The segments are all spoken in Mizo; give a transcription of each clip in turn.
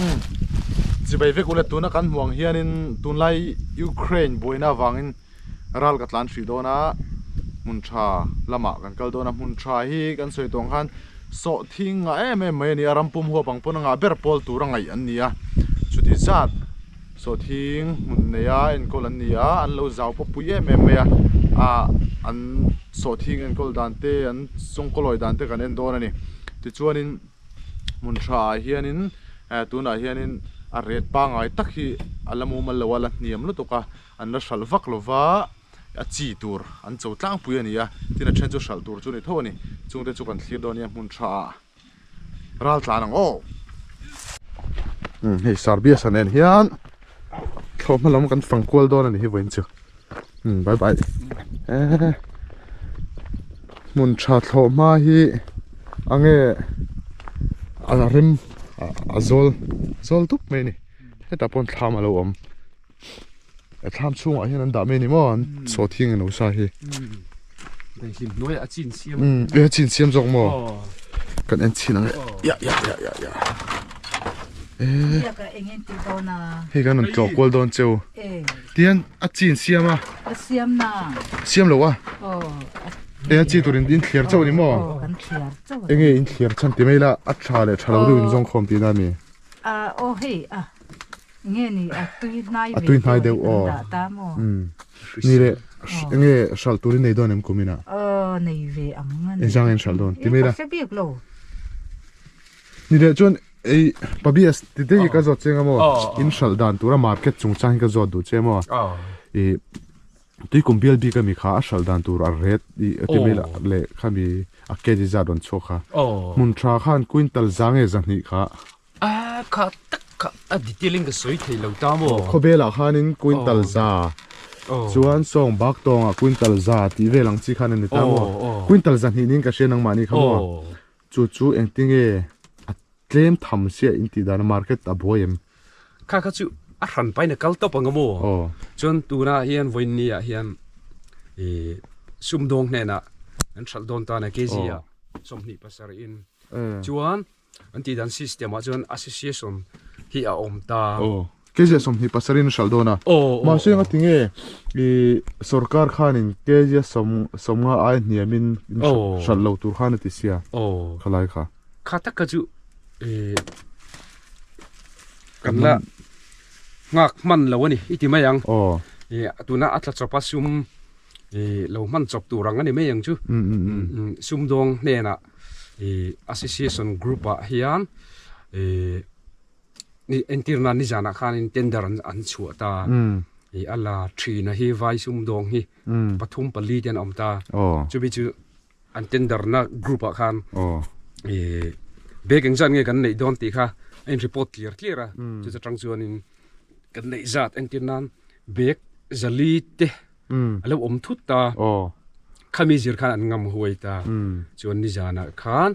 Umm chibai vek ula tuna kan hmuh ang hianin tunlai Ukraine buaina avangin ral ka tlan hrih dawn a hmun tha lamah kan kal dawn a hmun tha hi kan sawi tawh ang khan sawhthing ngah em em mai a ni a ram pum huap ang pawn a ngah ber pawl tur a ngaih an ni a chuti zat sawhthing hmun nei a enkawl an ni a an lo zau pawh pui em em mai a ah an sawhthing enkawl dan te an chawngkawlawi dan te kan en dawn a ni tichuanin. Hmun tha ah hianin eh tunah hianin a ret pangai tak hi a la mumal lo a la hniam lutuk a an la hralh vak lo va a chi tur an cho tlangpui a ni a tin a then chu hralh tur chu a ni tho a ni chungte chu kan thlir dawn nia hmun tha ah ral tlan ang aw. Umm hei Sarbiasa nen hian thlawhhma lam kan fang kual dawn a ni hi vawiin chu umm bye bye eh hmun tha thlawhhma hi a nge a rem a zawl zawl dup mai a ni hetah pawh thlam a lo awm a thlam chhungah hian an dah mai a ni maw an sawhthing eng lo sa hi umm a chin siam zawk maw kan en chhin ang e ya ya ya ya ya eh hei kan rawn tlawh kual dawn cheu tihian a chin siam a siam lo a e a chi turin in thliar chauh a ni maw enge in thliar chhan ti mai ila a tha leh tha lo deuh in zawng khawm tihna a ni. Nge ni a tui hnai ve deuh a ni kan dah ta maw? Ni leh enge hralh tur i nei dawn em kum inah? Aw nei ve ang a ni. Engzang in hralh dawn ti mai la. Ka hre bik lo. Ni leh chuan ei Pabias ti deuh hi ka zawt che anga maw? In hralh dan tura market chungchang hi ka zawt duh che maw? I Tuikum bial bik ami kha a hralh dan tur a ret i ti mai la leh khami a kg zat rawn chhuak kha. Hmun tha khan quintal za nge zahnih kha. A kha tak kha a detail in ka sawi thei lo ta maw? Khawvelah khanin quintal za chuan sawng bak tawngah quintal za tih vel ang chi khan a ni ta maw? Quintal za hnih niin ka hria nangmahni kha maw? Chu chu engtinge a tlem tham sia in tih dan a market a buai em? Kha kha chu a hran pain a kal tawp ang a maw? Chuan tunah hian vawiinni ah hian ih sumdawng hnenah an hralh dawn tan a kg ah 27 in chuan An tih dan system ah chuan association hi a awm ta. Aw. KG 27 in a hralh dawn a. Aw. Mahse nga tinge i sorkar khanin KG 50 ai hniam in hralh lo tur khan a ti sia. Aw. Khalai kha. Kha tak kha chu i kan la nghak hman lo a ni i ti mai ang. Aw. I tuna a tla chawp a sum i lo hman chawp tur ang a ni mai ang chu. Sumdawng hnenah ih association group ah hian ih entirna nizanah khanin tender an an chhuah ta ih a la thin a hi vai sumdawng hi pathum pali te an awm ta chumi chu an tender na group ah khan ih bag engzat nge kan neih dawn tih kha a in report clear clear a chu ta tang chuanin kan neih zat entir nan bag zali te. A lo awm thut ta. Khami zir khan an ngam huai ta. Chuan nizanah khan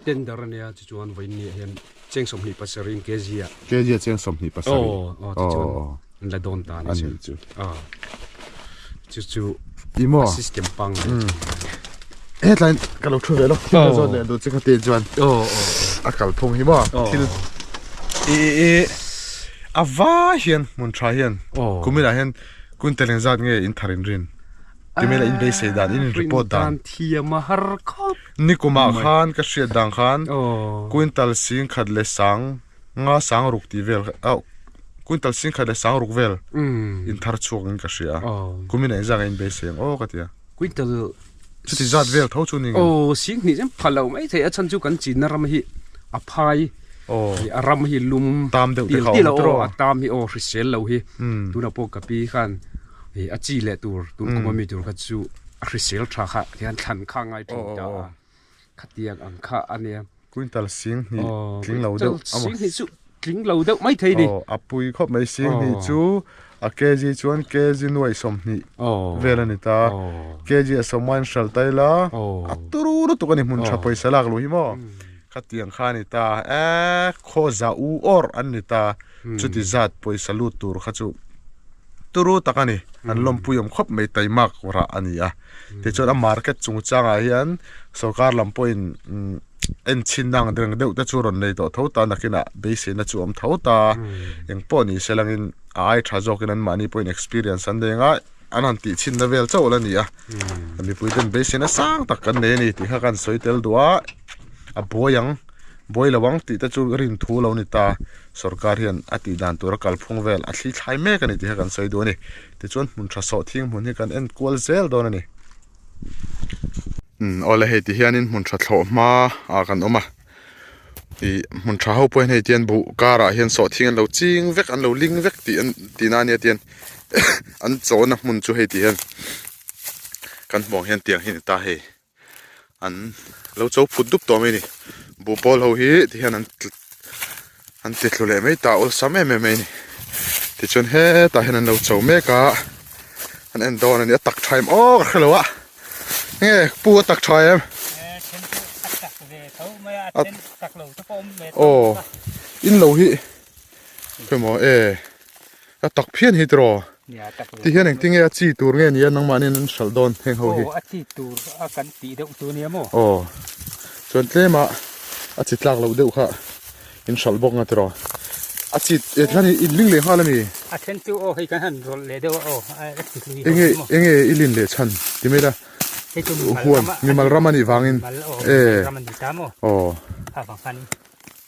tender a nia chu chuan vawiin ni ah hian cheng 27 in kg ah. Kg ah cheng 27. Aw aw chu chuan an la dawn ta a ni chu. Aw chu chu a system pang. Hetlai ka lo thu ve lo thil ka zawt leh duh che kha tih chuan a kalphung hi maw thil i i A vai hian hmun tha hian kuminah hian quintal engzat nge in thar in rin timela in beisei dan in report dan thiam a har khawp nikumah khan ka hriat dan khan quintal sing khat leh sang nga sang ruk tih vel ah quintal sing khat leh sang ruk vel in thar chhuak in ka hria kuminah engzat nge in beisei ang aw ka ti a quintal chuti zat vel tho chu ni nge aw sing hnih chen pha lo mai thei a chhan chu kan chinna ram hi a phai a ram hi lum tam deuh te kha awm tawh a tam hi aw hrisel lo hi tuna pawh ka pi khan a chi leh tur tun kum ami tur kha chu a hrisel tha kha tihian thlan kha ngai thin ta a khatiang ang kha ania quintal sing hnih tling lo deuh sing hnih chu tling lo deuh mai thei ni a pui khawp mai sing hnih chu a kg chuan kg nuai 20 vel a ni ta kg a sawmain hral tai la a turu lutuk a ni hmun tha pawisa lak luh hi maw Khatiang kha a ni ta e, khaw za u awr an ni ta, chuti zat pawisa lut tur kha chu turu tak a ni, an lawmpui awm khawp mai taimak rah a ni a. Tichuan a market chungchangah hian sorkar lam pawhin. En chhin ang reng deuh te chu rawn nei tawh tho ta nakinah beiseina chu awm tho ta. Engpawh ni se langin a ai tha zawkin anmahni pawhin experience an nei anga an han tih chhinna vel chauh la ni a. Mipui ten beiseina sang tak kan nei a ni tih kha kan sawi tel duh a, a buai ang buai lo ang tih te chu rin thu lo ni ta. Sorkar hian a tih dan tura kalphung vel a thli thlai mek a ni tih kha kan sawi duh a ni. Tichuan hmun tha sawh thing hmun hi kan en kual zel dawn a ni. Umm awle hei ti hianin hmun tha thlawh hma ah kan awm a ih hmun tha ho pawh hian hei tian buh karah hian sawhthing an lo ching vek an lo ling vek tih an tih na ania tian an chawhna hmun chu hei ti hian kan hmuh ang hian tiang hi a ni ta hei an lo cho phut dup tawh mai a ni buh pawl ho hi ti hian an an ti thlu leh mai ta awlsam em em mai a ni tichuan hetah hian an lo cho mek a an en dawn a ni a tak tha em aw ka hrelo a nge pu a tak tha em aw in lo hi emaw e a tak phian hi tiraw ti hian engtin nge a chi tur nge nia nangmahni an hralh dawn heng ho hi aw a chi tur a kan tih deuh chu nia maw aw chuan tlem a a chi tlak loh deuh kha in hralh bawk nga tiraw a chi e thlan in ling leh nghal ami a then chu aw hei kan han rawlh leh deuh a aw a chi hlui enge enge i lin leh chhan ti mai la hei chu huan mimal ram anih vangin e ram ani ta maw aw kha vang khan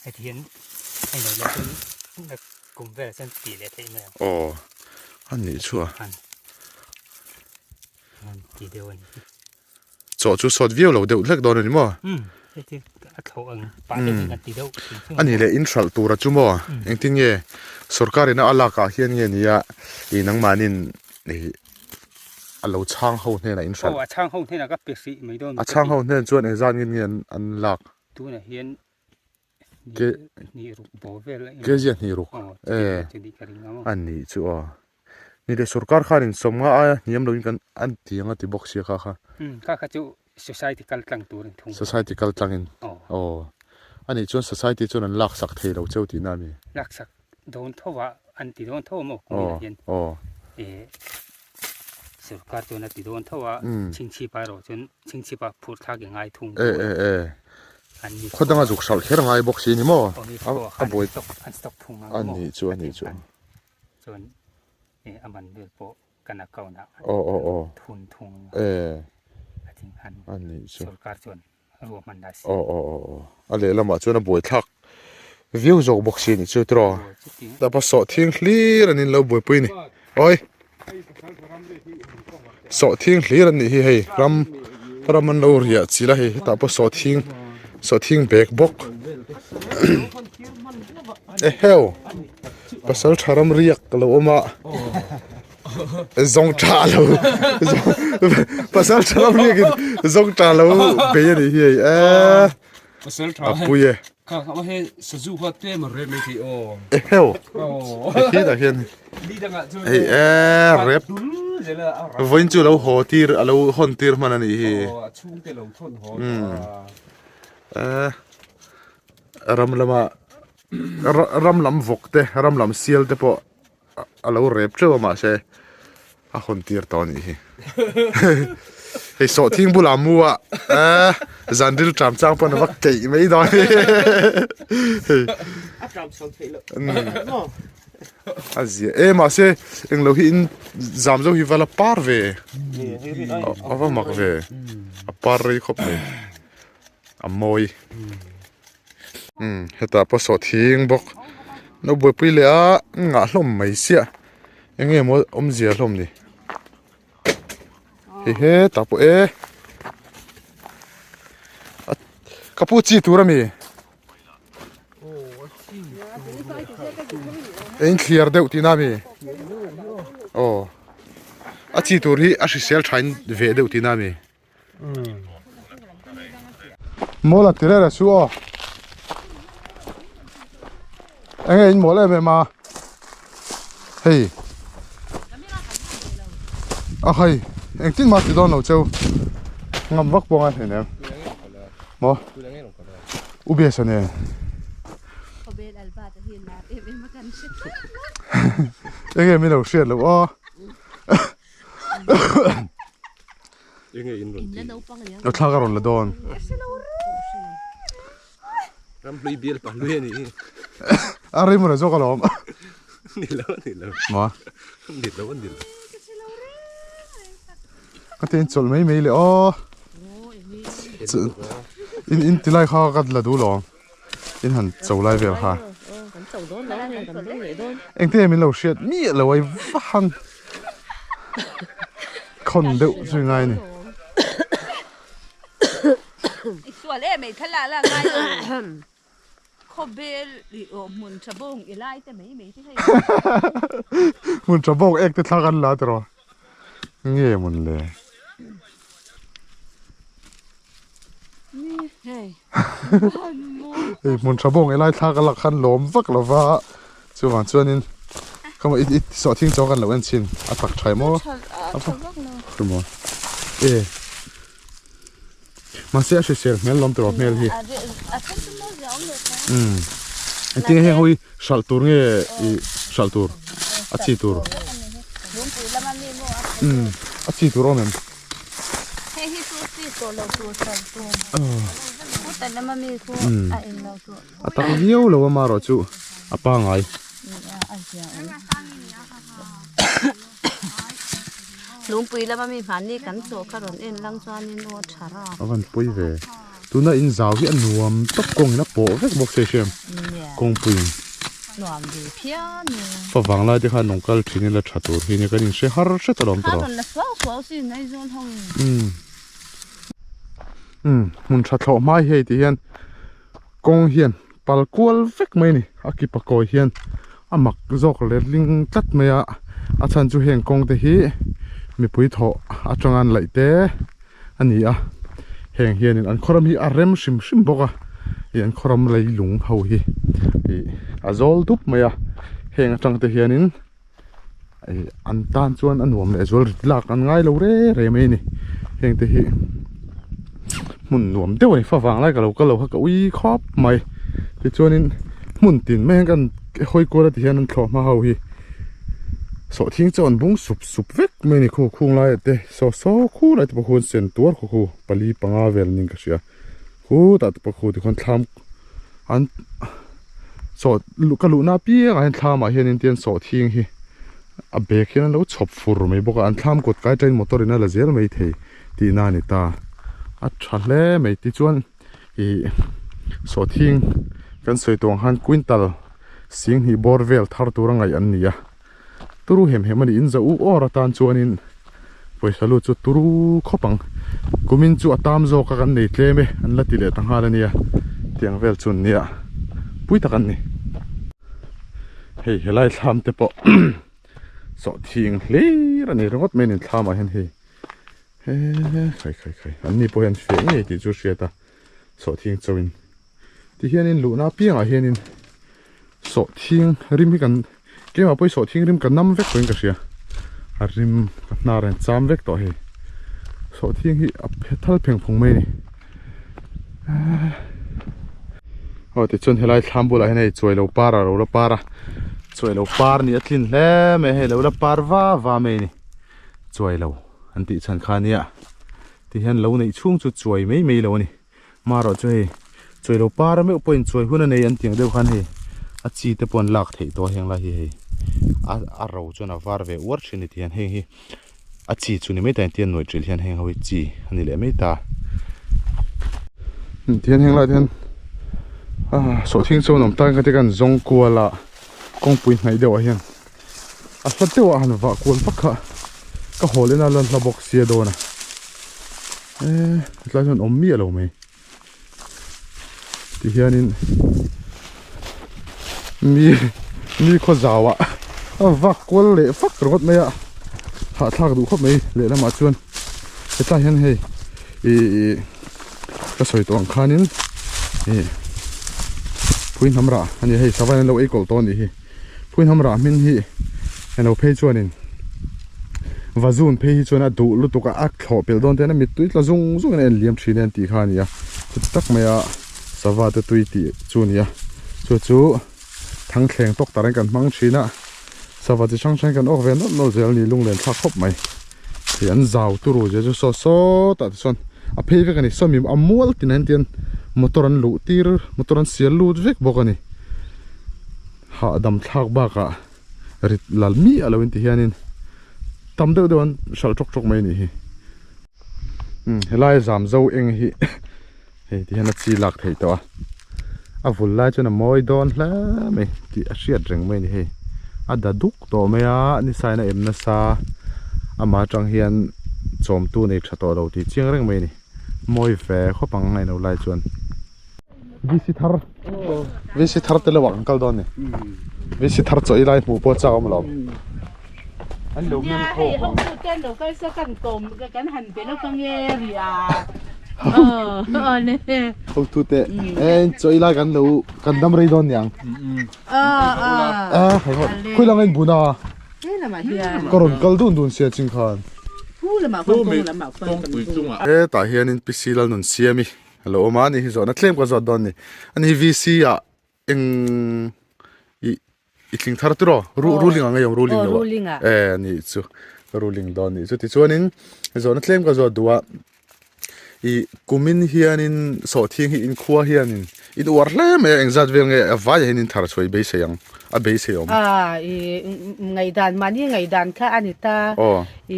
heti hian hei lo leh chuan Kum vel chuan tih leh theih mai ang. Aw, a nih chu a. Han han ti deuh a ni. Chaw chu sawt viau lo deuh hlek dawn a ni maw? Umm, heti a thlawh ang pah deuh in kan ti deuh thin chu. A nih leh in hralh tura chu maw? Engtin nge sorkar ina a lak ah hian nge nia ih nangmahnin ih a lo chhang ho hnenah in hralh? Aw, a chhang ho hnenah ka pe hrih mai dawn. A chhang ho hnen chuan engzat nge nge an lak? Tunah hian Ke zia hnih ruk e a nih chu aw ni leh sorkar khan in sawm nga aia hniam lo in kan an ti ang a ti bawk sia kha kha kha kha chu society kal tlang tur in thung society kal tlang in aw a nih chuan society chuan an lak sak thei lo cheu tihna a mi lak sak dawn tho a an ti dawn tho a maw kumin ah hian aw e sorkar chuan a ti dawn tho a chhingchhip ah erawh chuan chhingchhip ah phur thlak i ngai thung e e e khaw danga zuk hralh kher ngai bawk si ni maw a buai an stock thung a nih chu a nih chu chuan e a man vel pawh kan account ah aw aw aw thun thung e a thing han a nih chu sorkar chuan ruahman la si aw aw aw aw a lehlamah chuan a buai thlak viau zawk bawk si nih chu tiraw tapa sawh thing hlir an in lo buaipui ni awi sawh thing hlir an nih hi hei ram ram an lo riah chilh a hei hetah pawh sawh thing sawh thing bag bawk eheu pasal tha ram riak a lo awm a. Zawng tha lo pasal tha ram riak in zawng tha lo bei a nih hi hei e pasal tha a pui e kha kha he sazu kha tlem a rep mai thei aw e heu he khi tah hian hei e rep vawiin chu lo haw tir a lo hawn tir hman a nih hi a chhungte lo thawn haw e ram lama ram lam vawk te ram lam sial te pawh a lo rep teuh a mahse a hawn tir tawh a nih hi hei sawhthing bulah mu a eh zan ril tram chang pawn a va keih mai dawn hei a tram chho theih loh a zia e mahse englo hi in zam zo hi va la par ve a va mak ve a par rei khawp mai a mawi umm hetah pawh sawhthing bawk no buaipui leh a ngah hlawm mai siah eng nge maw awmzia hlawm ni hei hetah pawh e ka pu chi tur ami a in thliar deuh tihna ami aw a chi tur hi a hrisel thain ve deuh tihna ami. Mawl a ti reng reng chu aw enge in mawl em em a hei a hei engtin mah ti dawn lo cheu ngam vak pawh a ngai hleinem maw u biasa nen enge min lo hriat loh aw. Enge in rawn ti? A thla ka rawn la dawn. Ramhlui bial pa hlui a nih hi. A rei mawle zawk alawm. Ni lo a ni lo. Maw? Ni lo a ni lo. Ka ti in chawlh mai mai le aw. In in ti lai kha ka la duh lo. In han cho lai vel kha. Engte min lo hriat miah lo ai va han khawn deuh chu ngai ni. I sual em ei thla la ngai lo. Khawbel i aw hmun tha bawng i lai te mai mai te hei. Hmun tha bawng ek te thla kan la tiraw. Nge mawn le. Hei. Hei hmun tha bawng i lai thla ka lak khan lawm vak lova chuvang chuanin ka i i sawhthing chaw kan lo en chhin a tak tha emaw a tha vak lo e. Mahse a hrisel hmel lawm tawh hmel hi. Umm. Engtin nge heng ho hi hralh tur nge i hralh tur a chi tur. Umm a chi tur awm em? Umm a tak viau lo a marawh chu a pangai. Lungpui lama mi hmanni kan chaw kha rawn en lang chuanin aw tha rap. A van pawi ve. Tuna in zau hi a nuam tawp kawngin a pawh vek bawk se hriam kawngpuiin. Nuam ve phian e. Fa vang lai te khan nung kal thin ila tha tur hi nia kan inhre har hret alawm tawh. Kha rawn la suau suau sin Aizawl ho in. Umm. Umm hmun tha thlawh hmai hei ti hian kawng hian pal kual vek mai a ni a ki pakawi hian a mak zawk letling tlat mai a a chhan chu heng kawng te hi mipui thawh atanga an laih te a ni a heng hianin an khawram hi a rem hrim hrim bawk a ih an khawram leilung ho hi ih a zawl dup mai a heng atang te hianin ih an tan chuan a nuam leh zual rit lak an ngai lo re re mai a ni heng te hi hmun nuam deuh a ni fa vang lai ka lo kal lo kha ka ui khawp mai tichuanin hmun tin mai hian kan hawi kual a ti hian an thlawh hma ho hi sawhthing chu an bung sup sup vek mai a ni khu khung lai ah te saw saw khu lai te pawh khu an sen tuar khaw khu pali panga vel niin ka hria khutah te pawh khu tikhuan thlam an saw ka luhna apiangah hian thlamah hianin tian sawhthing hi a bag hian an lo chhawp fur mai bawk a an thlam kawt kai atangin motor in a la zel mai thei tihna a ni ta a tha hle mai tichuan ih sawhthing kan sawi tawh ang khan quintal singhnih bawr vel thar tura ngaih an ni a. Turu hem hem a ni in za u awr atan chuanin pawisa lut chu turu khawp ang kumin chu a tam zawk a kan nei tlem e an la ti leh ta nghal a nia tiang vel chu an nia pui tak an ni hei helai thlam te pawh sawhthing hlir a ni ringawt mai a ni thlamah hian hei he khai khai khai an ni pawh hian fiah ngei tih chu hriat a sawhthing chauhin ti hianin luhna apiangah hianin Sawhthing rim hi kan keimah pawh hi sawhthing rim ka nam vek tawhin ka hria a rim ka hnar a cham vek tawh hei sawhthing hi a phe thal pheng phung mai a ni aw tichuan helai thlam bulah hian hei chuai lo par a lo la par a chuai lo par nih a tlin hle mai a hei lo la par va va mai a ni chuai lo an tih chhan kha nia tihian lo neih chhung chu chuai mai mai lo a ni. Marawh chu hei chuai lo par meuh pawhin chuai hun a nei an tih ang deuh khan hei a chi te pawh an lak theih tawh a heng lai hi hei a a ro chuan a var ve uar thin a ni tihian heng hi a chi chu ni mai ta engtin an nuaih trilh hian heng ho hi chi a ni leh mai ta tihian heng lai te hian ah sawhthing chu an awm tak ang kan zawng kual a kawngpui hnaih deuh ah hian a hla deuh ah han vah kual vak kha ka hawl en a la hla bawk sia dawn a. Eee hetlai chuan awm miah lo mai tihianin mi mi khaw zauah a vak kual leh vak ringawt mai a hahthlak duh khawp mai lehlamah chuan hetlai hian hei ihh ka sawi tawh ang khanin ihh phui hnam rah a ni a hei sava in an lo ei kawlh tawh a nih hi. Phuihnam rah hmin hi eng lo phei chuanin vazun phei hi chuan a duh lutuk a a thlawh pelh dawn te hian a mittui tla zung zung in a en liam thin e an tih kha a ni a chuti tak mai a sava te tui tih chu a ni a chu chu thangthleng tawk tarin kan hmang thin a sava chi hrang hrang kan awk ve nawlh nawlh zel a ni lunglen thlak khawp mai hei an zau turu zia chu saw sawtah te chuan a phei vek a ni sawmi a mual tin ah hian. Motor an luh tir motor an sial lut vek bawk a ni. Hahdam thlak bakah rit lal miah lo in ti hianin tam deuh deuh an hralh tawk tawk mai a nih hi. Umm helai zam zo eng hi hei ti hian a chi lak theih tawh a a vul lai chuan a mawi dawn hle mai tih a hriat reng mai a ni hei a da duk tawh mai a ni sain a em nasa amah atang hian chawmtu nei tha tawh lo tih chiang reng mai a ni mawi ve khawp ang a ino lai chuan. VC thar VC thar te lo ah kan kal dawn ni VC thar chaw ei lai hmuh pawh chak awm lo. An lo Nia hei ho tu te an lo kal sa kan kawm kan han be lawk ange ri a aw aw ne Ho tu te e chaw ei lai kan lo kan dam rei dawn niang. Aw aw A hei ho khawi lam a in bun a he lamah hian ka rawn kal dun dun sia ching khan. Pu lamah khuan kawng lamah khuan kan bun. Hetah hianin PC Lalnunsiami A lo awm a, ani hi zawhna tlem ka zawt dawn a ni. Ani hi VC ah eng i i tling thar tiraw? Ru ruling ang ngei awm ruling lo ah. E ani chu ruling dawn a nih chu. Tichuanin zawhna tlem ka zawt duh a, i kumin hianin sawhthing hi inkhua hianin in uar hle mai a, engzat vel nge a vaiah hian in thar chhuah i beisei ang, a beisei awm. A i ngaihdan mahni ngaihdan kha a ni ta.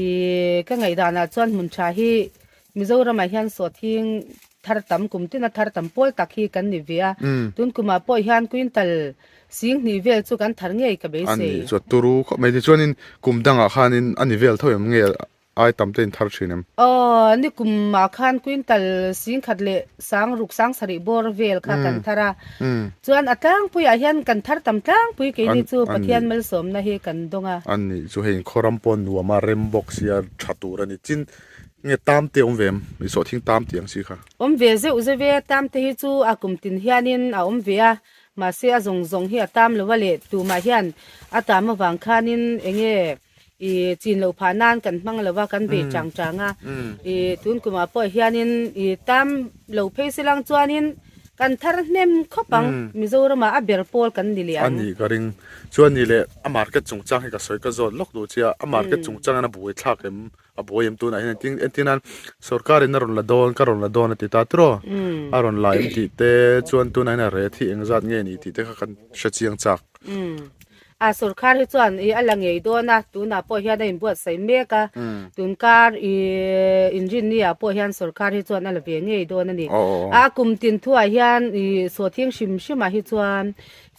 I ka ngaihdanah chuan hmun tha hi Mizoramah hian sawhthing thar tam kum tina thar tam pawl tak hi kan ni ve a, tun kumah pawh hian quintal singhnih vel chu kan thar ngei ka beisei. A nih chuan turu khawp mai tichuanin kum dangah khanin a ni vel tho em nge ai tam te in thar thin em? Aw, ni kumah khan quintal singkhat leh sangruk sangsarih bawr vel kha kan thar a, chuan a tlangpuiah hian kan thar tam tlangpui keini chu Pathian malsawmna hi kan dawng a. A nih chu hei khawram pawh nuam a rem bawk sia tha tur a ni chin Nge tam te awm ve em? I sawhthing tam tih ang si kha. Awm ve zeuh zeuh e, tam te hi chu a kum tin hianin a awm ve a, mahse a zawng zawng hi a tam lo a leh tumah hian a tam avang khanin enge i chin loh phah nan kan hmang lo a, kan bei chang chang a, i tun kumah pawh hianin i tam lo phei se lang chuanin kan thar hnem khawp ang, Mizoramah a ber pawl kan ni leh ang. A nih ka ring. Chuan ni leh a market chungchang hi ka sawi ka zawt lawk duh che a, a market chungchang hian a buaithlak em? A buai em tunah hian engtin entir nan sorkar in a rawn la dawn ka rawn la dawn a ti ta tiraw a rawn la em tih te chuan tunah hian a ret hi engzat nge ni tih te kha kan hre chiang chak. A sorkar hi chuan ih a la ngei dawn a tunah pawh hian a inbuatsaih mek a tunkar ih inrinni ah pawh hian sorkar hi chuan a la ve ngei dawn a ni. A kum tin thuah hian ih sawhthing hrim hrim ah hi chuan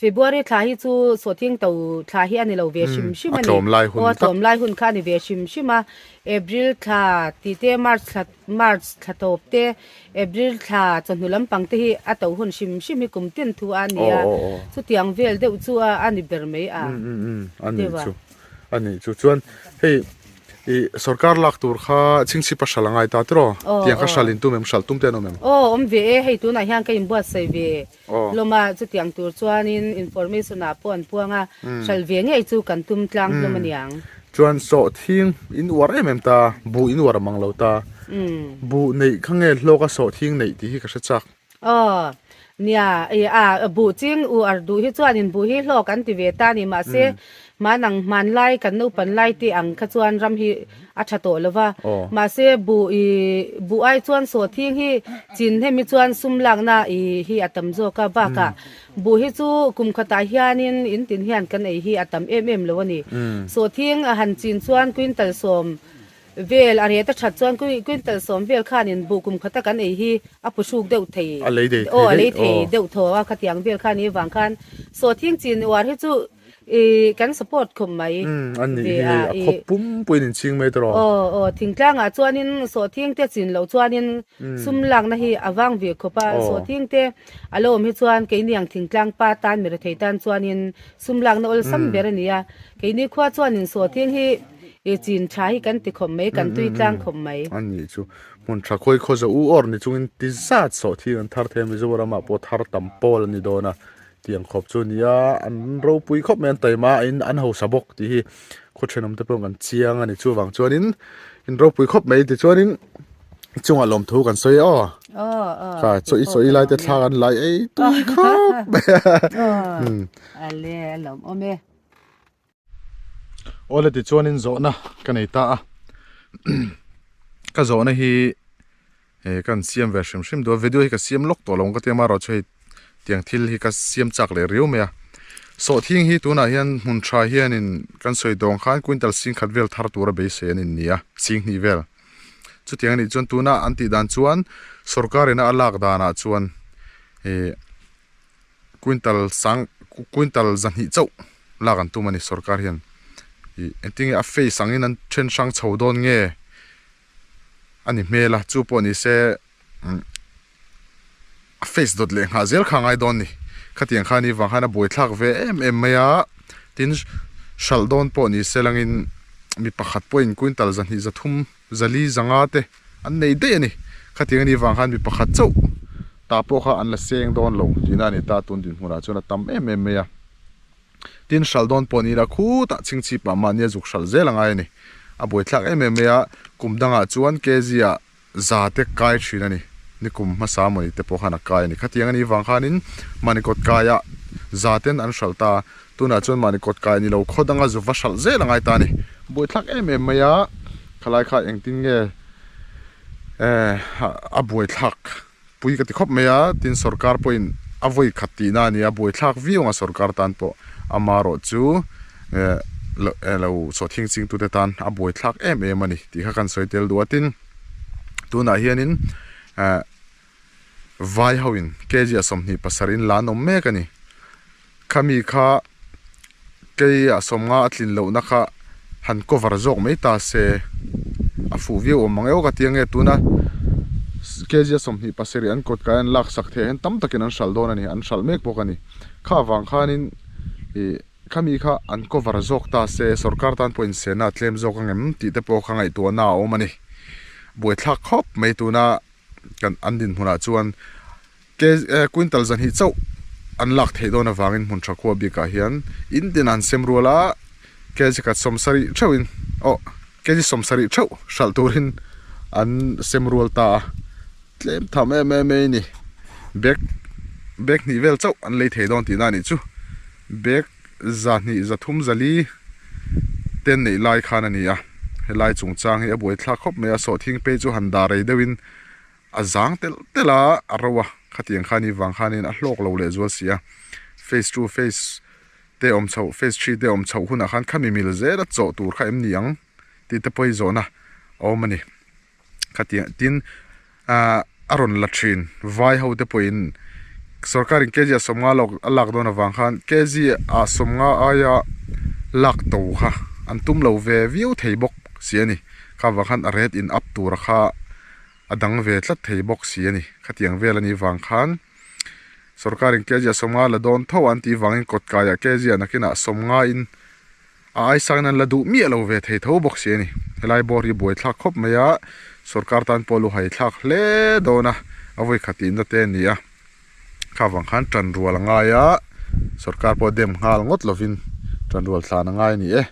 February thla hi chu sawhthing to thla hi a ni lo ve hrim hrim a ni. Aw a tlawm lai hun kha a ni ve hrim hrim a. April thla tih te March thla March thla tawp te April thla chawhnu lampang te hi a to hun hrim hrim hi kum tin thu a ni a. Chutiang vel deuh chu a a ni ber mai a. A nih chu a nih chu chuan hei I sorkar lak tur kha chhingchhip a hral a ngai ta tiraw? Tiang kha hral in tum em? Hral tum te an awm em? Aw awm ve e, hei tunah hian ka inbuatsaih ve hlawm a, chutiang tur chuanin information ah pawh an puang a, hral ve ngei chu kan tum tlang hlawm a niang. Chuan sawhthing in uar em em ta, buh in uar a mang lo ta, buh neih kha nge hlawk a sawhthing neih tih hi ka hre chak. Aw, nia, i a, buh ching u ar duh hi chuanin buh hi hlawk an ti ve ta a ni. Mahse, hmanang hmanlai kan naupan lai te ang kha chuan ram hi a tha tawh lo va. Mahse, buh i, buh ai chuan sawhthing hi chin hemi chuan sum lakna i hi a tam zawk a. Bakah, buh hi chu kum khatah hianin in tin hian kan ei hi a tam em em lo a ni. Sawhthing a han chin chuan quintal sawm Vel a ret a that chuan quintal sawm vel khanin buh kum khata kan ei hi a pu hruk deuh thei A lei dei aw a lei thei deuh thaw a khatiang vel kha ni avang khan sawhthing chin uar hi chu i kan support khawp mai Umm an nih hi hei a khawp pum puiin in ching mai tawh aw aw thingtlang ah chuanin sawhthing te chin loh chuanin sum lakna hi a vang ve khawp a sawhthing te a lo awm hi chuan keini ang thingtlang pa tan mi rethei tan chuanin sum lakna awlsam ber a ni a keini khua chuanin sawhthing hi I chin tha hi kan ti khawp mai, kan tui tlang khawp mai. A nih chu, hmun tha khawi khaw za u awr ni chungin ti zat sawh thing an thar thei a, Mizoramah pawh thar tam pawl a ni dawn a, tiang khawp chu nia an ropui khawp mai an taima a in an hausa bawk tih hi khaw thenawm te pawh kan chiang a ni chuvang chuanin in ropui khawp mai tichuanin chungah lawmthu kan sawi aw kha chaw i chaw i lai te thla kan lai ei tui khawp mai a. Ale a lawmawm e. Awle tichuanin zawhna ka nei ta a ka zawhna hi He kan siam ve hrim hrim duh a video hi ka siam lawk tawh lo ang ka ti a amaherawhchu hei tiang thil hi ka siam chak leh riau mai a sawhthing hi tunah hian hmun tha hianin kan sawi tawh ang khan quintal sing khat vel thar tura beisei an in ni a sing hnih vel chutiang anih chuan tuna an tih dan chuan sorkar ina a lak danah chuan ih quintal sang quintal zahnih chauh lak an tum a ni sorkar hian ih engtin nge a phase angin an then hrang chho dawn nge. A ni hmel a chu pawh ni se a face dawt leh nghah zel kha a ngai dawn ni khatiang khan i vang khan a buai thlak ve em em mai a tin hralh dawn pawh ni se langin mi pakhat pawhin quintal zahnih zathum zali zanga te an nei daih a ni khatiang a nih vang khan mi pakhat chauh tah pawh kha an la seng dawn lo tihna a ni ta tun dinhmunah chuan a tam em em mai a. Tin hralh dawn pawh ni ila khutah chhingchhip ah mahni a zuk hralh zel a ngai a ni. A buaithlak em em mai a, kum dangah chuan kg ah za te kai thin a ni. Ni kum hmasa mawni te pawh khan a kai a ni. Khatiang a nih vang khanin mahni kawt kaiah za ten an hralh ta a, tunah chuan mahni kawt kai ni lo khaw danga zu va hralh zel a ngai ta a ni. Buaithlak em em mai a, khalai kha engtin nge eh a buaithlak. Pui ka ti khawp mai a, tin sorkar pawhin a vawi khat tihna a ni a, buaithlak viau ang a sorkar tan pawh amaherawh chu eh lo sawhthing chingtute tan a buaithlak em em a ni tih kha kan sawi tel duh a, tin tunah hianin eh vai hoin kg a 27 in la an awm mek a ni, khami kha kei a 50 a tlin lohna kha han cover zawk mai ta se a fuh viau awm ang e aw ka ti ange tuna kg a 27 an kawt kai an lak sak theih ah hian tam takin an hralh dawn a ni an hralh mek bawk a ni kha avang khanin ih khami kha an cover zawk ta se sorkar tan pawh insenna a tlem zawk angem tih te pawh kha ngaihtuahna a awm a ni buaithlak khawp mai tuna kan an dinhmunah chuan Quintal zahnih chauh an lak theih dawn avangin hmun tha khua bikah hian in tin an sem rual a, kg khat sawmsarih theuhin aw kg sawmsarih theuh hralh turin an sem rual ta a, tlem tham em em mai a ni. Bag bag hnih vel chauh an lei thei dawn tihna a nih chu. Bag zahnih zathum zali te neih lai khan a ni a, helai chungchang hi a buaithlak khawp mai a, sawhthing phei chu han dah rei deuhin A zang telh telh a, a ro a, khatiang khan i vang khanin a hlawk lo leh zual si a. Phase two, phase te awm chhoh, phase three te awm chhoh hunah khan khami mil zel a chawh tur kha em ni ang tih te pawh hi zawhna a awm a ni. Khatiang tin ah a rawn la thin vai ho te pawhin sorkarin kg a 50 lawk a lak dawn avang khan kg ah 50 aia lak to kha an tum lo ve viau thei bawk si a ni. Kha vang khan a rate in up tura kha a dang ve tlat thei bawk si a ni. Khatiang vel a nih vang khan sorkarin kg a 50 la dawn tho an tih vangin kawt kaiah kg ah nakinah 50 in a aisangin an la duh miah lo ve thei tho bawk si a ni. Helai bawr hi buaithlak khawp mai a, sorkar tan pawh luhai thlak hle dawn a, a vawi khat tihna te a ni a. Kha vang khan tan rual a ngai a, sorkar pawh dem nghal ngawt lovin tan rual thlan a ngai a ni e.